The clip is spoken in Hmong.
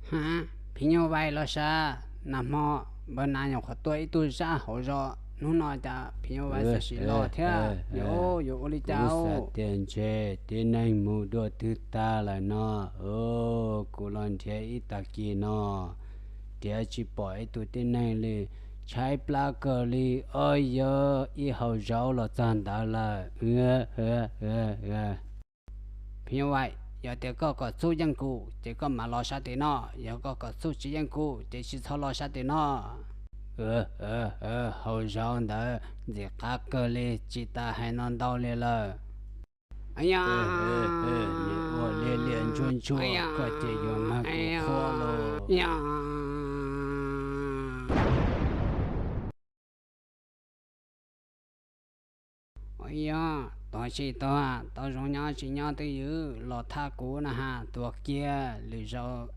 Ha, phim nyuj vais los sav, nag hmo npawg nas nyuam qhuav tua ib tug zaj hauv zos, hnub no cas phim nyuj vais txawm sim los thiab, yuav ua li cas? Kuv xav tias ntshe tib neeg mus dua twg tag lawm no. Kuv los nrhiav ib tag kis no, nrhiav tsis pom ib tug tib neeg li, tshaib plab kawg li. Ob yog ib hauv zos los txog ntawd lawm. Phim nyuj vais, yog tias koj kom txhub yeej kuv ces koj mam los sab tim no, yog koj kom txhub tsis yeej kuv ces tsis txhob los sab tim no. Hauv zos ntawd ntxim qab kawg li, tsis tas hais no ntau li lawm. Ua liaj liaj ntsuag ntsuag koj ces yuav mag kuv qhuav los. Ua yog tuag tsis tuag, tau zoo nyob tsis nyob twj ywm los thaj kuv na has, tuag kiag lwm zaus